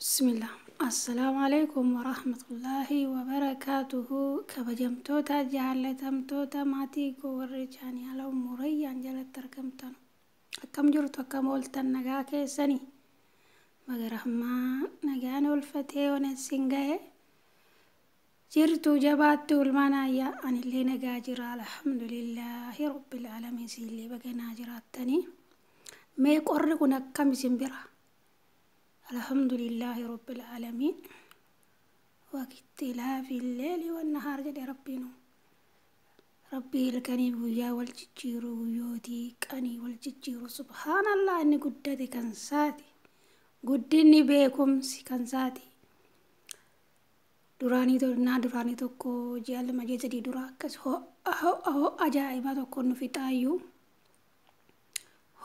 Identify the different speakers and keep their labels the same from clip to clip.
Speaker 1: Bismillah. Assalaamu alaikum warahmatullaahi wabarakaatuhu. Kabajamtoota jaallatamtoota maatii koo warri chaanaala Murayyaan jalatti argamtan. Akkam jirtu, akkam ooltan, nagaa keessanii? Baga nagaan oolfatee onessin gahe. Jirtu jabaatti ulmaan ayyaa, anillee nagaa jira, alhamdulillaahi rabbil aalamiin. Siillee baganaa jiraattanii. Mee qorri kun akkam isin bira? Alhamdulillahi rabbil aalamiin. Waqtiilaafi leeli wannahaar jedhe rabbiinu. Rabbii halkanii guyyaa wal jijjiiru, guyyootii qanii wal jijjiiru, subhaanallah, inni guddate kan saati. Guddinni beekumsi kan saati. Duraanii naa duraanii tokko ji'a 2 ji'a 3 dura akkas ho'a ho'a ho'a ajaa'ibaa tokko nu fixaayyuu.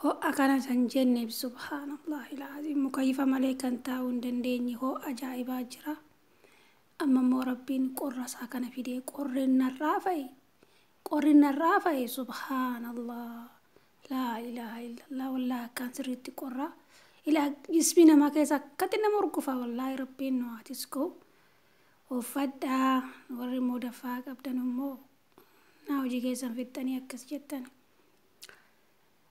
Speaker 1: Ho'a kana san jenne, subhaanallah ilaaziim, mukayyifa malee kan taa'uu hin dandeenye ho'a ajaa'ibaa jira. Amma immoo rabbiin qorra isaa kana fidee qorri narraa fa'i. Qorri narraa fa'i, subhaanallah. Laa ilaaha illallah, wallaahi akkaan sirriitti qorra. Ilaa jismii namaa keessa akkatti nama urgufa, wallaahi rabbiin nu haa tisku. Uffadhaa, warri immoo dafaa qabdan immoo naa hojii keessan fixxanii akkas jettan.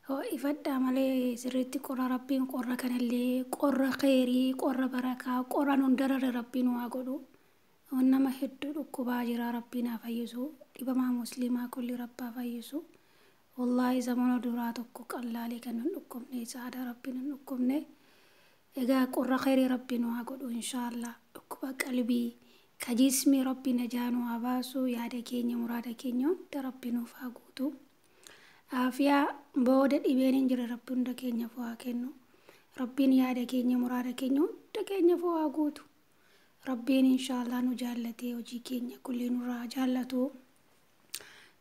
Speaker 1: Ho'ifadhaa malee sirriitti qorra. Rabbiin qorra kanallee qorra kheyrii, qorra barakaa, qorra nun darare rabbiin waa godhu. Nama hedduu dhukkubaa jira, rabbiin haa fayyisu. Dhibamaa musliimaa kulli rabbaa fayyisu. Wallaahi zamana duraa tokko qallaalee kan nun dhukkubne saada rabbiin nun dhukkubne. Egaa qorra kheyrii rabbiin waa godhu inshaallah. Dhukkuba qalbii ka jismii rabbi najaa nu haa baasu, yaada keenya muraada keenya hunda rabbi nuuf haa guutu. Aafiyaa booda dhibeen hin jirre rabbi hunda keenyaaf haa kennu. Rabbiin yaada keenya muraada keenya hunda keenyaaf haa guutu. Rabbiin inshaallah nu jaallatee hojii keenya kulli nurraa jaallatu.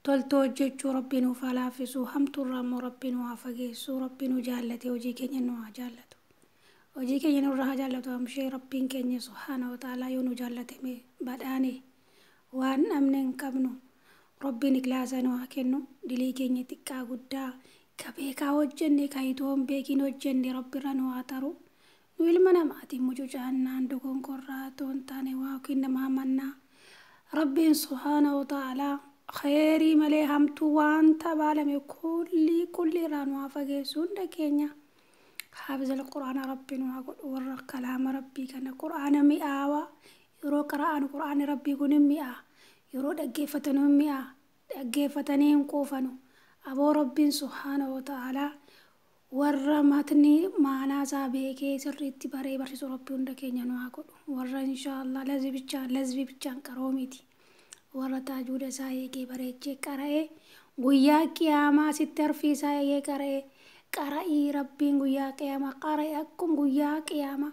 Speaker 1: Toltoo hojjechuu rabbi nuuf haa laaffisu. Hamtuurraa immoo rabbi nu haa fageessu. Rabbi nu jaallatee hojii keenya nu haa jaallatu. Hojii keenya nurraa haa jaallatu amshee rabbiin keenya subhaana wa ta'aalaa, yoo nu jaallate badhaane waan dhabne hin qabnu. Rabbiin ikhlaasa nu haa kennu. Dilii keenya xiqqaa guddaa ka beekaa hojjenne ka itoo hin beekin hojjenne rabbirra nu haa taru. Nu ilma namaatiin mucucaannaan dogonkorraa otoo hin taane waa yookiin nama amannaa. Rabbiin subhaana wa ta'aalaa kheyrii malee hamtuu waan tabaalame kulli kulli irraa nu haa fageessu hunda keenya. Haafizal quraana rabbi nu haa godhu, warra kalaama rabbii kana quraana mi'aawaa yeroo qara'an quraanni rabbii kun hin mi'aa, yeroo dhaggeeffatan hin mi'aa, dhaggeeffatanii hin quufanu. Aboo rabbiin subhaana wa ta'aalaa warra matni maanaa isaa beekee sirriitti baree barsiisu rabbi hunda keenya nu haa godhu. Warra inshaallah lazbi bichaan lazbi bichaan qaroo miti. Warra taajuuda isaa eegee bareechee qara'ee guyyaa qiyaamaa sitti harfii isaa eegee qara'ee qara'ii rabbiin guyyaa qiyaamaa qara'ee akkuma guyyaa qiyaamaa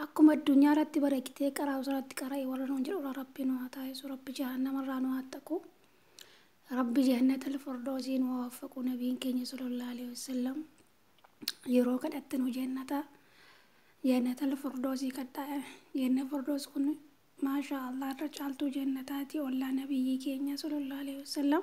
Speaker 1: akkuma addunyaa irratti bareechitee qara'u sanatti qara'ee warra nuun jedhu rabbi nu haa taasisu. Rabbi jahannamarraa nu haa taqu. Rabbi jannatal firdoosii nu haa waffaqu. Nabiin keenya sallallahu alaihi wasallam yeroo kadhattanu jannata jannatal firdoosii kadhaa. Janna firdoos kun maasha Allah irra caaltuu jannataati, ollaa nabiyyii keenya sallallahu alaihi wasallam.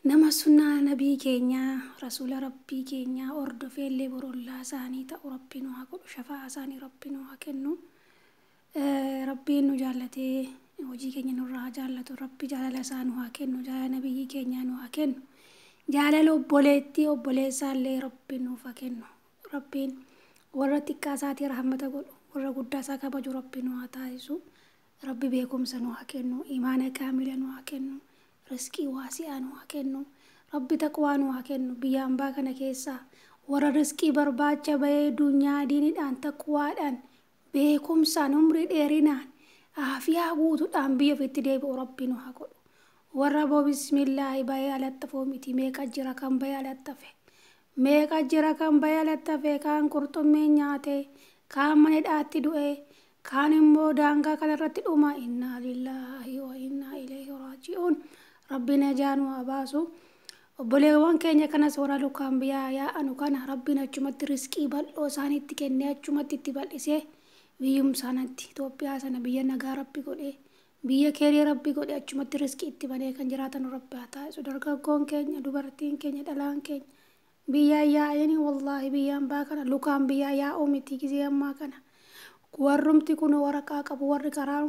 Speaker 1: Nama sunnaa nabii keenyaa rasuula rabbii keenyaa hordofeellee boru ollaa isaanii ta'u rabbi nu haa godhu, shafaa isaanii rabbi nu haa kennu. Rabbiin nu jaallatee hojii keenya nurraa haa jaallatu. Rabbi jaalala isaa nu haa kennu, jaalala nabiyyii keenyaa nu haa kennu, jaalala obboleettii obboleessaallee rabbi nuuf haa kennu. Rabbiin warra xiqqaa isaatii rahmata godhu, warra guddaa isaa kabaju rabbi nu haa taasisu. Rabbi beekumsa nu haa kennu, imaana kaamila nu haa kennu, riskii waasi'aa nu haa kennu, rabbi taqwaa nu haa kennu. Biyya hambaa kana keessaa warra riskii barbaacha bahee dunyaa diiniidhaan taqwaadhaan beekumsaan umrii dheerinaan aafiyaa guutuudhaan biyya ofiitti deebi'u rabbi nu haa godhu. Warra boo bismillaahi bahee alatti hafuu miti. Meeqa jira kan bahee alatti hafe? Meeqa jira kan bahee alatti hafe? Kaan qurxummiin nyaate, kaan mana hidhaatti du'e, kaan immoo daangaa kanarratti dhuma. Innaa lillaahi wa innaa ilayhi raaji'uun. Rabbi najaa nu haa baasu. Obboleewwan keenya kanas warra lukaan biyyaa yaa'anu kana rabbiin achumatti riskii bal'oo isaaniitti kennee achumatti itti bal'isee biyyum sanatti Itoophiyaa sana biyya nagaa rabbi godhee biyya keerii rabbi godhee achumatti riskii itti banee kan jiraatan rabbi haa taasisu. Dargaggoon keenya, dubartiin keenya, dhalaan keenya biyyaa yaa'anii, wallaahi biyyaan baa kana lukaan biyyaa yaa'uu miti gizee ammaa kana. Warrumti kun waraqaa qabu warri karaa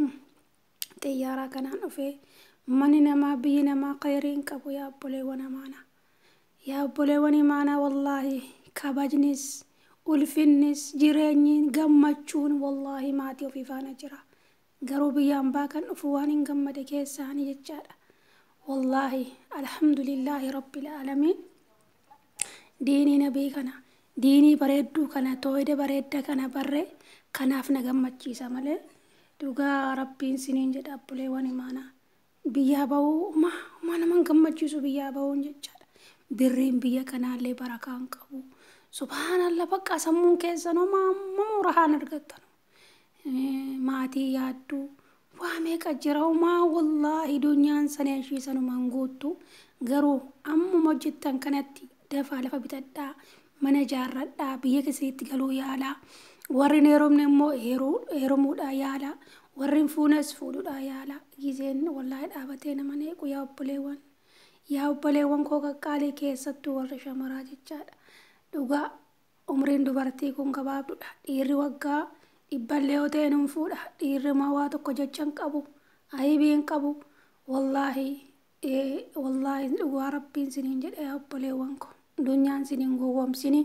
Speaker 1: xiyyaaraa kanaan dhufee manni namaa biyyi namaa khayrii hin qabu yaa obboleewwan amaanaa. Yaa obboleewwan imaanaa wallaahi kabajnis ulfinnis jireenyi gammachuun wallaahi maatii ofii faana jira. Garuu biyya ambaa kan dhufu waan hin gammade keessaani jechaadha. Wallaahi alhamdulillaahi rabbil aalamiin. Diinii nabii kana diinii bareedduu kana tooyida bareedda kana barree kanaaf na gammachiisa malee dhugaa rabbiin siniin jedha obboleewwan imaanaa. Biyyaa bahuu uma nama hin gammachiisu biyyaa bahuun jechaadha. Birriin biyya kanaallee barakaa hin qabu. Subhaanallah bakka sammuun keessan homaa ammoo rahaan argattan. Maatii yaadduu waa meeqa jira homaa wallaahi dunyaan sana ishii sanumaan guuttu. Garuu ammuma hojjettan kanatti dafaa lafa bitadhaa mana ijaarradhaa biyya keessatti galuu yaalaa. Warri hin heerumne immoo heerumuudhaa yaalaa. Warri hin fuunes fuudhuudhaa yaalaa. Gizeen wallaahi dhaabatee nama neequ yaa obboleewwan. Yaa obboleewwan koo qaqqaalii keessattuu warri shamaraa jechaadha. Dhugaa umriin dubartii kun gabaabduudha. Dhiirri waggaa dhibballee yoo ta'e nun fuudha. Dhiirri maa waa tokko jecha hin qabu. Aybii hin qabu. Wallaahi wallaahi dhugaa rabbiin siniin jedha yaa obboleewwan koo. Dunyaan siniin gowwoomsini.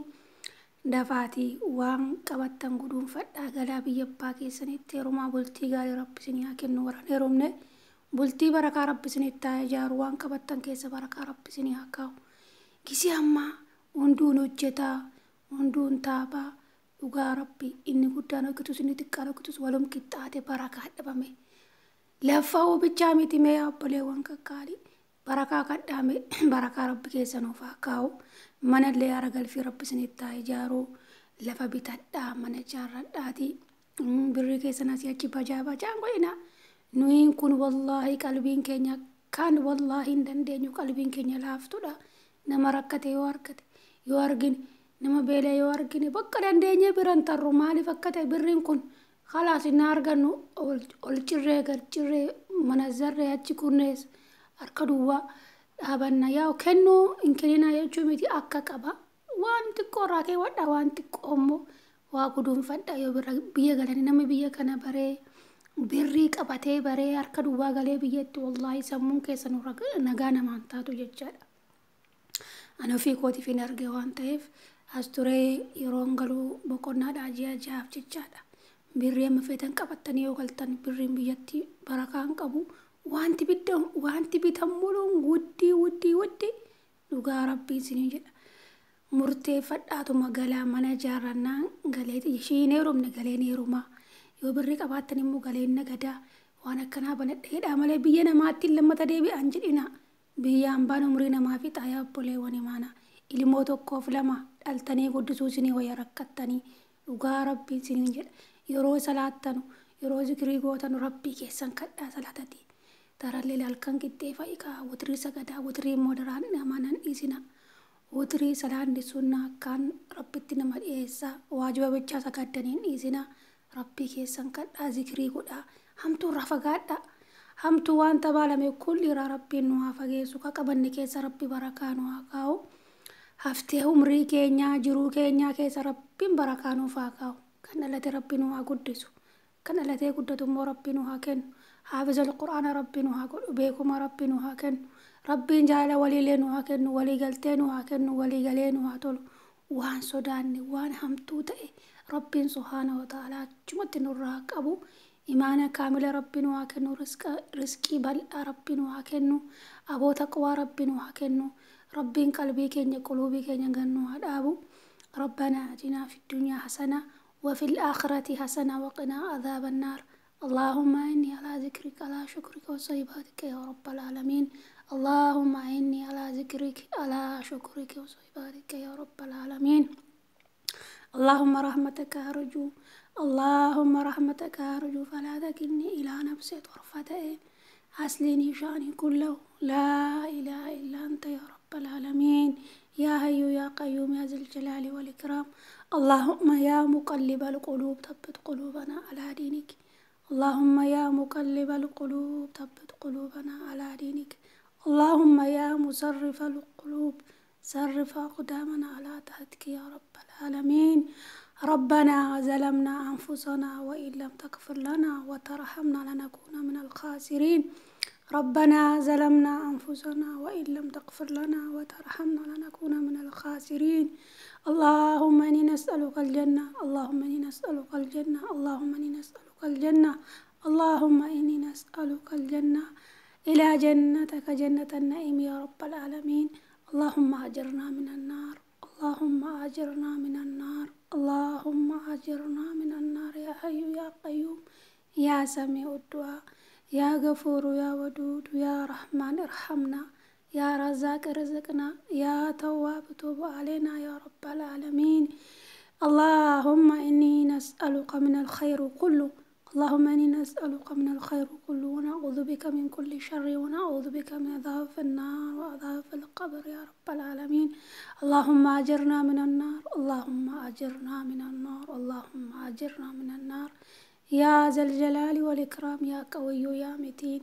Speaker 1: Dafaatii waan qabattan guduunfadhaa galaa biyya abbaa keessanitti heerumaa bultii gaarii rabbi isinii haa kennu warra hin heerumne bultii barakaa rabbi isinitti haa ijaaru waan qabattan keessa barakaa rabbi isinii haa kaa'u. Gisee ammaa hunduun hojjetaa hunduun taabaa dhugaa rabbi inni guddaan hojjetus inni xiqqaan hojjetus walum qixxaate barakaa dhabame. Laffa'uu bichaa miti mee yaa obboleewwan qaqqaalii. Barakaa kadhaame barakaa rabbi keessa nuuf haa kaa'u. Manallee haara galfii rabbi isinitti haa ijaaru. Lafa bitadhaa mana ijaarradhaati. Birrii keessan asii achi bajaa bajaan godhina. Nuyiin kun wallaahi qalbiin keenya kan wallaahi hin dandeenyu qalbiin keenya laaftudha. Nama rakkate yoo argate yoo argine nama beela yoo argine bakka dandeenyee biran tarru maaliif akka ta'e birriin kun khalaas inni argannu ol cirree gad cirree mana zarree achi kunnees harka duwwaa dhaabanna yaa kennuu hin kenninaa jechuu miti akka qaba. Waan xiqqoo irraa keewwadha waan xiqqoo immoo waa guduunfadha yoo bira biyya galanii namni biyya kana baree birrii qabatee baree harka duwwaa galee biyyatti wallaahi sammuun keessa nagaa namaan taatu jechaadha. Ani ofii kootiif hin arge waan ta'eef as turee yeroon galuu boqonnaadhaa ji'a ji'aaf jechaadha. Birrii amma feetan qabattanii yoo galtan birriin biyyatti barakaa hin qabu. Wanti biddamu wanti bitamu wuddii wuddii wuddii dhugaa rabbiin isiniin jedha. Murteeffadhaatuma galaa mana ijaarrannaan galee ishiin heerumne galeen heerumaa. Yoo birrii qabaattan immoo galeen nagadaa waan akkanaa banadheedhaa malee biyya namaatti lammata deebi'an jedhina. Biyya hambaan umrii namaa fixa yaa obboleewwan imaanaa. Ilmoo tokkoof lama dhaltanii guddisuu isinii wayya rakkattanii dhugaa rabbiin isiniin jedha. Yeroo salaattanu yeroo zikirii gootanu rabbii keessan kadhaa salaatati. Tarallee halkan qixxee fa'i kaa wutirii sagadaa wutirii immoo daraan namaa nan dhiisina. Wutirii salaanni sunnaa akkaan rabbitti nama dhiyeessa waajiba bichaa sagaddanii hin dhiisina. Rabbii keessan kadhaa zikirii godhaa hamtuu irraa fagaadhaa. Hamtuu waan tabaalame kulli irraa rabbiin nu haa fageessu ka qabanne keessa rabbi barakaa nu haa kaa'u. Haftee umrii keenyaa jiruu keenyaa keessa rabbiin barakaa nuuf haa kaa'u. Kan dhalate rabbi nu haa guddisu. Kan dhalatee guddatu immoo rabbi nu haa kennu. Haafizal qur'aana rabbi nu haa godhu. Beekuma rabbi nu haa kennu. Rabbiin jaalala waliilee nu haa kennu. Walii galtee nu haa kennu. Walii galee nu haa tolu. Waan sodaanne waan hamtuu ta'e rabbiin subhaana wa ta'aalaa achumatti nurraa qabu. Imaana kaamila rabbi nu haa kennu. Riskii bal'aa rabbi nu haa kennu. Aboo taqwaa rabbi nu haa kennu. Rabbiin qalbii keenya quluubii keenya gannu haa dhaabu. ربنا آتنا في الدنيا حسنة وفي الآخرة حسنة وقنا عذاب النار. اللهم إني على ذكرك على شكرك وصيباتك يا رب العالمين. اللهم إني على ذكرك على شكرك وصيباتك يا رب العالمين. اللهم رحمتك أرجو اللهم رحمتك أرجو فلا تكلني إلى نفسي طرفة عين. أسلني شأني كله لا إله إلا أنت يا رب العالمين. يا حي يا قيوم يا ذا الجلال والإكرام. اللهم يا مقلب القلوب ثبت قلوبنا على دينك. اللهم يا مقلب القلوب ثبت قلوبنا على دينك. اللهم يا مصرف القلوب صرف أقدامنا على طاعتك يا رب العالمين. ربنا ظلمنا أنفسنا وإن لم تغفر لنا وترحمنا لنكون من الخاسرين. ربنا ظلمنا أنفسنا وإن لم تغفر لنا وترحمنا لنكون من الخاسرين. اللهم إني نسألك الجنة، اللهم إني نسألك الجنة، اللهم إني نسألك الجنة، اللهم إني نسألك الجنة إلى جنتك جنة النعيم يا رب العالمين. اللهم أجرنا من النار، اللهم أجرنا من النار، اللهم أجرنا من النار يا حي يا قيوم يا سميع الدعاء يا غفور يا ودود يا رحمن ارحمنا يا رزاق ارزقنا يا تواب تب علينا يا رب العالمين. اللهم إني نسألك من الخير كله، اللهم إني نسألك من الخير كله، ونعوذ بك من كل شر، ونعوذ بك من عذاب النار وعذاب القبر يا رب العالمين. اللهم أجرنا من النار، اللهم أجرنا من النار، اللهم أجرنا من النار يا ذا الجلال والإكرام يا قوي يا متين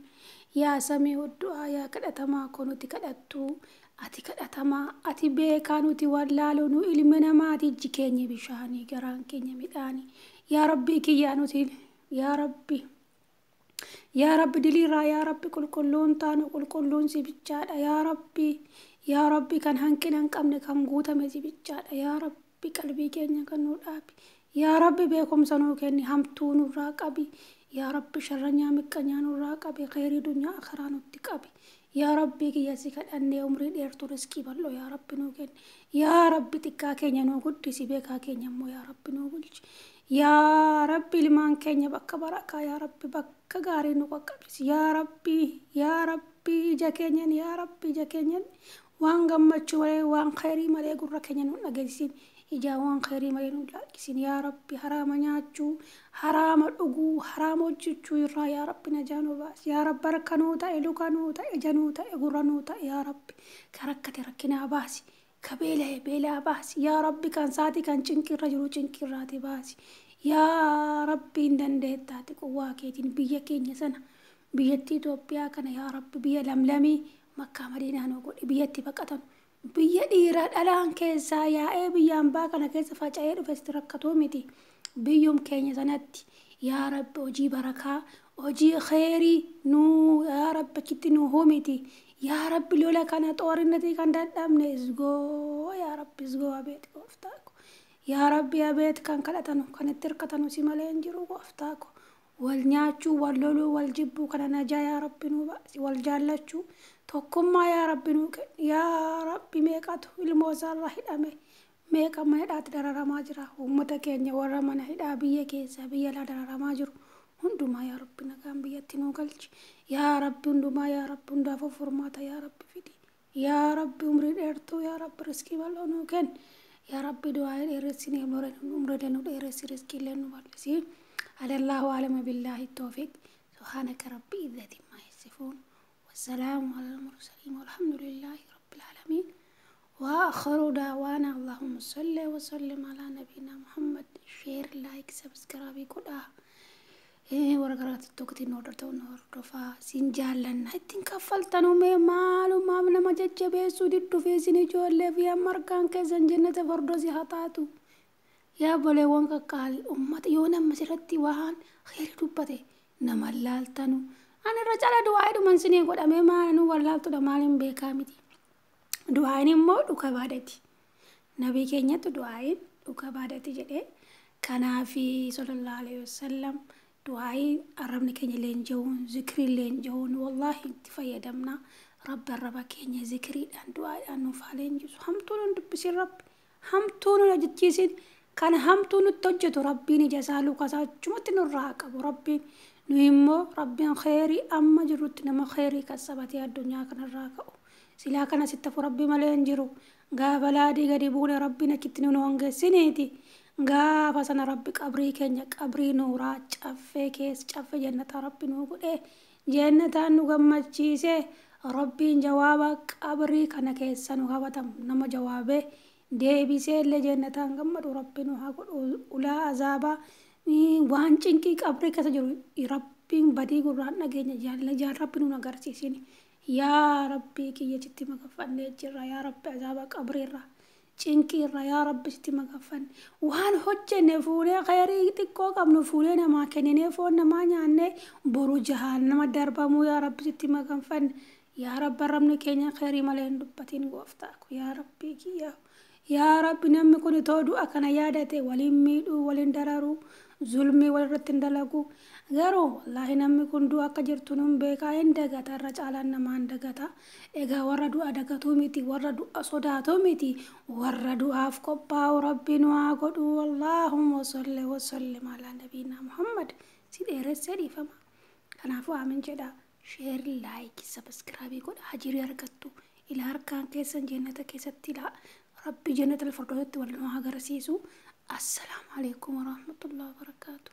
Speaker 1: يا سميع الدعاء يا كدتما كنتي كدتو ati kadhatamaa ati beekaa nuti wallaaloo nu ilma namaati ijji keenya bishaanii garaan keenya midhaanii yaa rabbii kiyyaa nuti yaa rabbi yaa rabbi diliirraa yaa rabbi qulqulluun taanu qulqulluun si bichaadha yaa rabbi yaa rabbi kan hanqina hin qabne kan guutame si bichaadha yaa rabbi qalbii keenya kan nu dhaabi yaa rabbi beekumsa nuu kenni hamtuu nurraa qabi yaa rabbi sharranyaa miqqanyaa nurraa qabi kheyrii dunyaa akhiraa nutti qabi yaa rabbi kiyya si kadhannee umrii dheertuu riskii bal'oo yaa rabbi nuu kenni yaa rabbi xiqqaa keenya nuu guddisi beekaa keenya immoo yaa rabbi nuu bulchi yaa rabbi ilmaan keenya bakka barakaa yaa rabbi bakka gaarii nu qaqqabsiisi yaa rabbi yaa rabbi ija keenyan yaa rabbi ija keenyan waan gammachuu malee waan kheyrii malee gurra keenya nu dhageessisin ijaa waan kheyrii malee nu laalchisin yaa rabbi haraama nyaachuu haraama dhuguu haraama hojjechuu irraa yaa rabbi najaa nu baasi yaa rabbi harka nuu ta'e luka nuu ta'e ija nuu ta'e gurra nuu ta'e yaa rabbi ka rakkate rakkinaa baasi ka beela'e beelaa baasi yaa rabbi kan saatii kan cinqirra jiru cinqirraati baasi yaa rabbi hin dandeettaati quwwaa keetiin biyya keenya sana biyyattii Itoophiyaa kana yaa rabbi biyya lamlamii Makkaa Madiinaa nu godhi biyyatti baqatanu biyya dhiiraa dhalaan keessaa yaa'ee biyya hambaa kana keessa faca'ee dhufe sitti rakkatoo miti biyyum keenya sanatti yaa rabbi hojii barakaa hojii kheyrii nuu yaa rabbi achitti nu humiti yaa rabbi lola kana xoorinnatii kan dadhabne isgoo yaa rabbi isgoo abeet gooftaa ko yaa rabbi abeet kan kadhatanu kan itti hirkatanu si malee hin jiru gooftaa ko wal nyaachuu wal loluu wal jibbuu kana najaa yaa rabbi nuu baasi wal jaallachuu tokkummaa yaa rabbi nuu kenni yaa rabbi meeqatu ilmoo isaarraa hidhame meeqa mana hidhaatti dararamaa jira uummata keenya warra mana hidhaa biyya keessa biyya alaa dararamaa jiru hundumaa yaa rabbi nagaan biyyatti nuu galchi yaa rabbi hundumaa yaa rabbi hundaafuu furmaata yaa rabbi fidi yaa rabbi umrii dheertuu yaa rabbi riskii bal'oo nuu kenni yaa rabbi du'aa dheeressinee umrii nu dheeressi riskii illee nu bal'isi. على الله أعلم بالله التوفيق. سبحانك ربي عزة ما يصفون والسلام على المرسلين والحمد لله رب العالمين. وآخر دعوانا اللهم صل وسلم على نبينا محمد. share like subscribe godhaa warra gara TikTokitiin nu hordoftan hordofaa siin jaallanna ittiin kaffaltanuu mee maalumaaf nama jajjabeessuu diddufee isin ijoollee fi amma argaan keessan jennata fordoosi haa taatu. Yaa obboleewwan qaqqaalii uummata yoo nama sirratti waan kheyrii dubbate nama laaltanu ani irra caala du'aa sinii godhamee maal nu wallaaltudha maaliin beekaa miti. Du'aan immoo dhuka baadati. Nabii keenyatti du'aayin dhuka baadati jedhee kanaafi sallallahu alaihi wasallam du'aayin arrabni keenya leenji'uun zikriin leenji'uun wallaahi itti fayyadamna. Rabbi arraba keenya zikriidhaan du'aadhaan nuuf haa leenjisu. Hamtuu nun dubbisin rabbi hamtuu nun hojjechiisin kan hamtuu nutti hojjetu rabbiin ija isaa luka isaa achumatti nurraa haa qabu rabbiin nu immoo rabbiin kheyrii amma jirrutti nama kheyrii kassabatee addunyaa kanarraa ka'u silaa kana sitti hafu rabbi malee hin jiru gaafa laadii gadi buune rabbiin achitti nu hongeessiniiti gaafa sana rabbi qabrii keenya qabrii nuuraa caffee keessa caffee jannataa rabbi nuu godhee jannataan nu gammachiisee rabbiin jawaaba qabrii kana keessa nu qabatamu nama jawaabee deebisee illee jannataan gammadu rabbi nu haa godhu ulaa azaabaa waan cinqii qabrii keessa jiru rabbiin badii gurraan dhageenya jaalla jaal rabbi nu agarsiisin yaa rabbii kiyya sitti maqaffannee jirra yaa rabbi azaaba qabriirra Cinqii irraa yaa Rabbi sitti maganfanne. Waan hojjenne fuunee, khayrii xiqqoo qabnu fuunee namaa kenninee, foon namaa nyaannee boru jahannama darbamuu yaa Rabbi sitti maganfanne. Yaa Rabbi, arrabni keenya khayrii malee hin dubbatin. Gooftaa ko, yaa Rabbii kiyyaa, yaa Rabbi, namni kun itoo du'a kana yaadate waliin miidhuu, waliin dararuu, zulmii walirratti hin dalagu. Garuu wallaahi namni kun du'a akka jirtu nun beekaa, hin dagata. Irra caalaan namaa hin dagata. Egaa warra du'a dagatuu miti, warra du'a sodaatuu miti, warra du'aaf qophaa'u Rabbi nu haa godhu. Allaahumma salli wa sallim alaa nabiinaa Muhammad. Si dheeressee, dhiifama. Kanaafuu aamin jedha. Share, like, subscribe godha. Hajirii argattu. Ilaa harkaan keessan jannata keessatti, ilaa Rabbi jannata alfirdootti wal nu agarsiisu. Assalaamu alaikum warahmatullahi wabarakaatu.